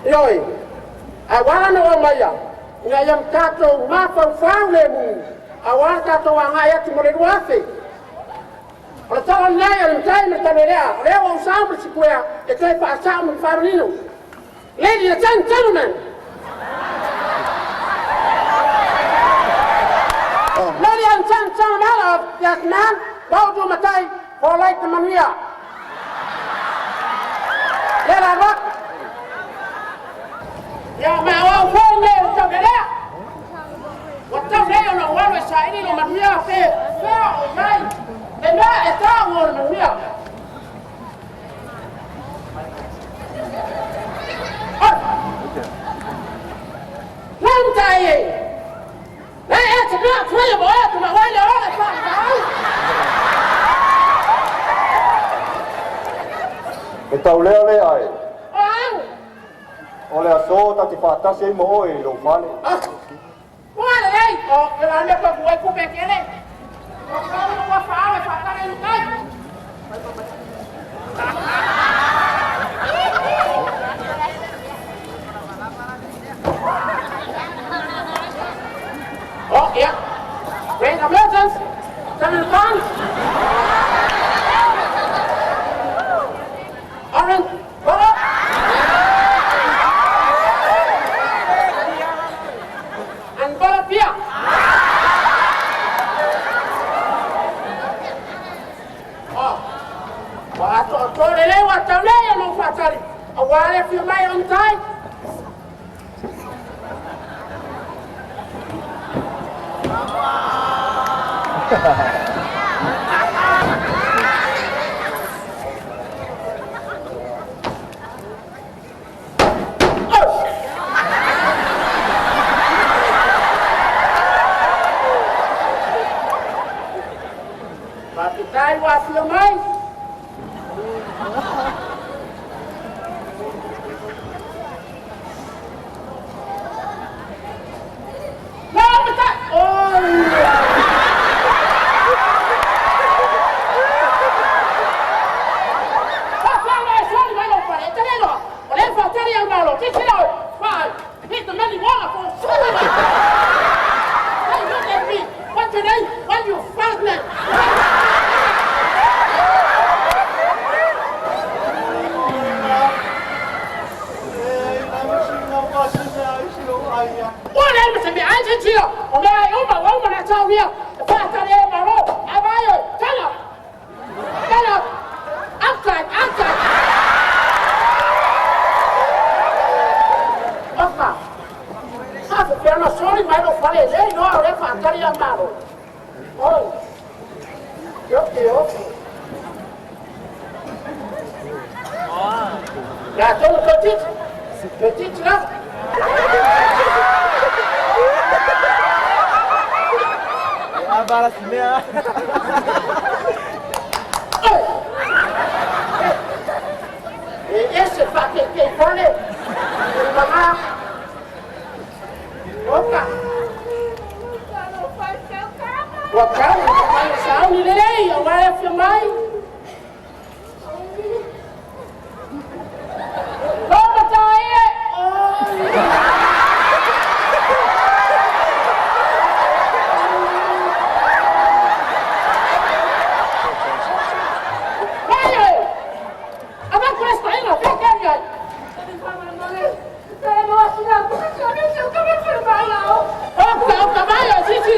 Ioe, ae ua ala ona ou aumaia, ina ia tatou mafaufau lemu, aua le tatou agai atu mo le 2000. O le tala lenei a le matai ma le taulealea, o lea ua ou sau ma le sikuea e toe faasao ma faamanino. Ladies and gentlemen, ladies and gentlemen of yes man, Baudu Matai, for like the manuia. Le la rock. Ia ma o foi me o taulealea. Ua tau nei ona ou alu e saili lo manuia pe fea o i ai. Le mea e tau o le manuia. Lam tai e. Le e te mea tuai mo e tu ma wai le ole fa ai. E tau lea lea e. O au. O le aso ta te whātasi ai mo oe i lou fale. Ah. Ua le lei. O, le la mea pa kuai ku pe kele. O ka u ua fa au e fa tare lu kai. Oh, yeah. Great emergence. Seven pounds. Orange. Butter. And butter beer. Oh. Wa ato to le le wa tau le no fatali. A wa le fi mai on tai. Faafetai ua afio mai. La matai. Oi. Fa mai soli mai lo fale. Te le lo. O le fa tali au malo. Ti ti lo. Five. Hit the many one for seven. Hey, look at me. What's your name? What your first name? 我来不是没安进去了，我们还有嘛，我们来照片，发这里马路，阿妈哟，站了，站了，outside outside。Opa, ah, per soli mai lo fare, lei no, lei fa andare a mano. Oh, ok, ok. La tourne petite, petite là. Abala si mea. E esse fa che fare mamma. Opa. Ua tau, mai sauni lelei, o vai afio mai. Loma tai e. Vai ai. Ava questa ina, fe che ai. Oka, oka, vai, sì, sì.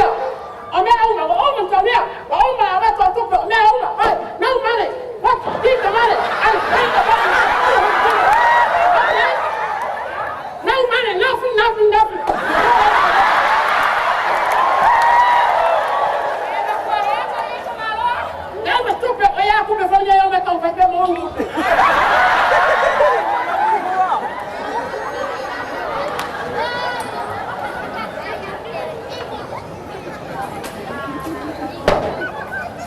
O mea uma, o uma taulia, o uma ava to tupe, o mea uma, vai, no money. What? Give the money. And take the money. Okay? No money, nothing, nothing, nothing. Não, mas tu, eu ia comer folha, eu me tomo, vai ter mundo.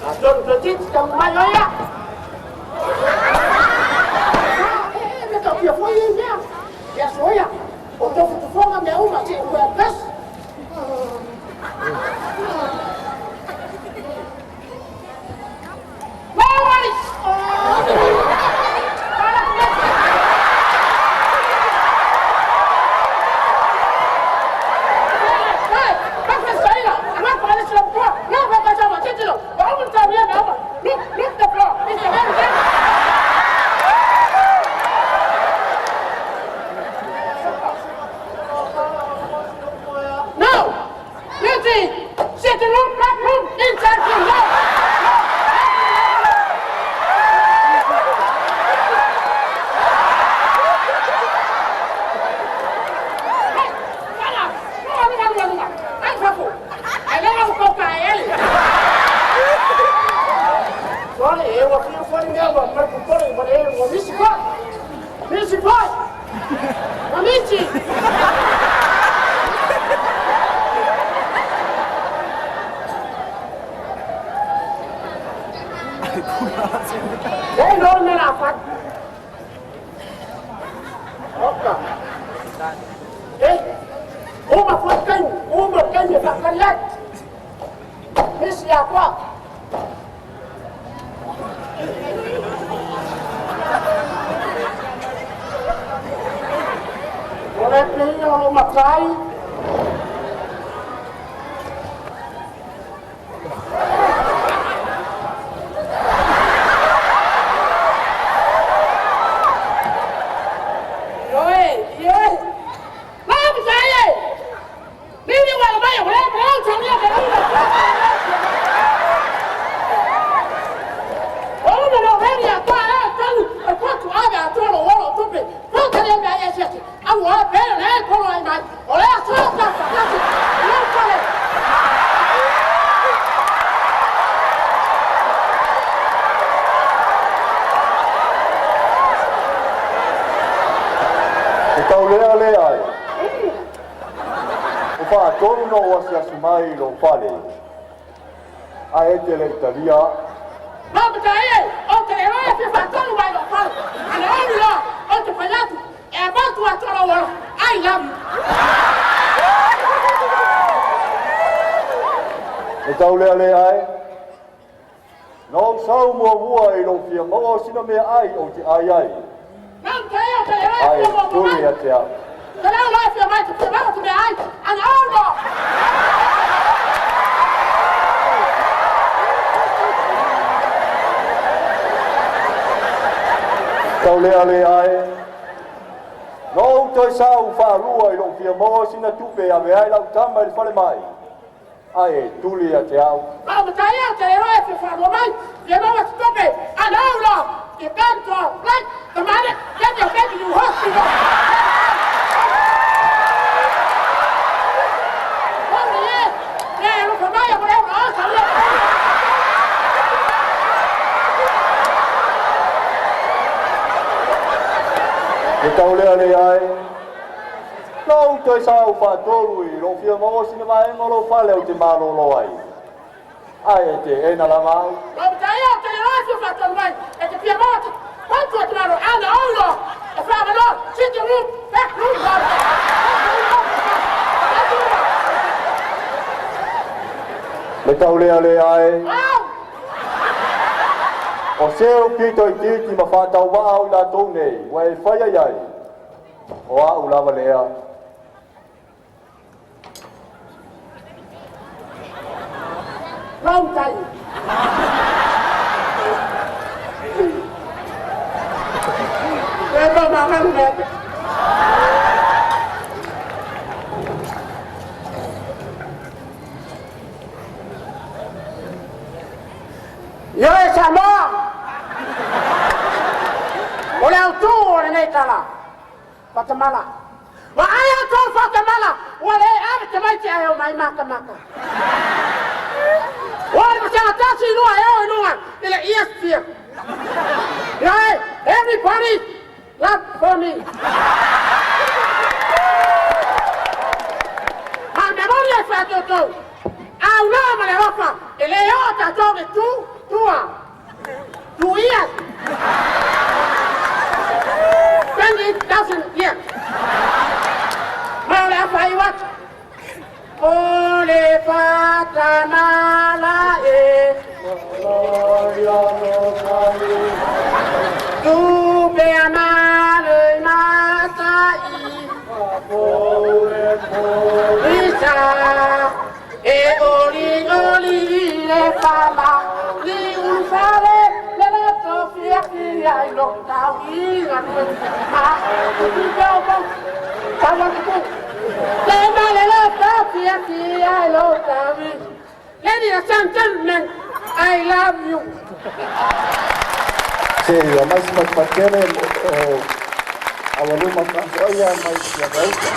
Atonu totiti tamu mai oia. E me tau fia foi e mea. Ia soia. O tofu tufonga mea uma te ua pes. Mawali! E no me la fai. Oka. E uma foi quem, uma quem me fa kai. Misi ya kwa. O le pei o lo matai. Ioe, ioe. La matai e. Ni wa mai o le o tau ia le O me lo veni a tua e tau e kwa tu ave a tua lo olo tupe. Po te le mea e se. A wa pe le polo ai mai. O le a so ta ta ta. Lo fale. E tau lea lea ai. O whaatonu no o asiasi mai lo fale. A e te le Italia. La matai e. O te le roe fi whaatonu mai lo fale. Ana oni lo. O te whaiatu. E a matu a tua lo olo. I love you. E tau lea lea ai. No sau mua mua i lo fia maua o sina mea ai o te ai ai. La matai e o te le roe Ai fi mo tuli mai. a te au. Te leo loe fia mai te fia mai te mea ai. Ana ono. Tau lea lea ai. No toi sau whaalua i lo fia maua o sina tupe a me ai lau tama i le fale mai. Ai e tuli a te au. La matai e o te le roe fi whaalua mai. Fia maua te tope. Ana ono. You come to a flight. The money. Get your baby to hospital. Holy yeah. Yeah, look at my E tau lea lea ai. No toi sau whaatolu i lo fia maua o sina vaenga o lo fale o te malolo ai. Ai e te ena lava au. La matai e o te le roe fi whaatonu mai. E te fia maua te pantu a te maro. Ana ono. E whaamano. Sitting room. Back room. Back room. Back room. Le tau lea lea ai. Au. O seo pito i titi ma whātau waa o i lātou nei, wa e whai ai ai. O a u lava lea. Long time. E ba ma ma me. Io e Samoa. O le autu o le nei tala. Fatamala. Wa ai atu fatamala. Wa le ave te mai te ai o mai maka maka. Wa le masanga tasi lua e o lua. Ile ia fia. Yeah, everybody clap for me. Ma me moni e fa toto. Au la ma le rofa. E le o ta to le tu tua. Tu ia. 20,000 years. Ma le fa i wat. O le fatamala e. Tu pe amale matai. Lisa, e oli oli le fala, li ulfale, le la to fia fia i lo tau i ga nu ma tu pe o pa ta wa ku le ma le la to fia fia i lo tau i. Ladies and gentlemen, I love you. Se a mais matele o awaluma kansoia mai sia gauta.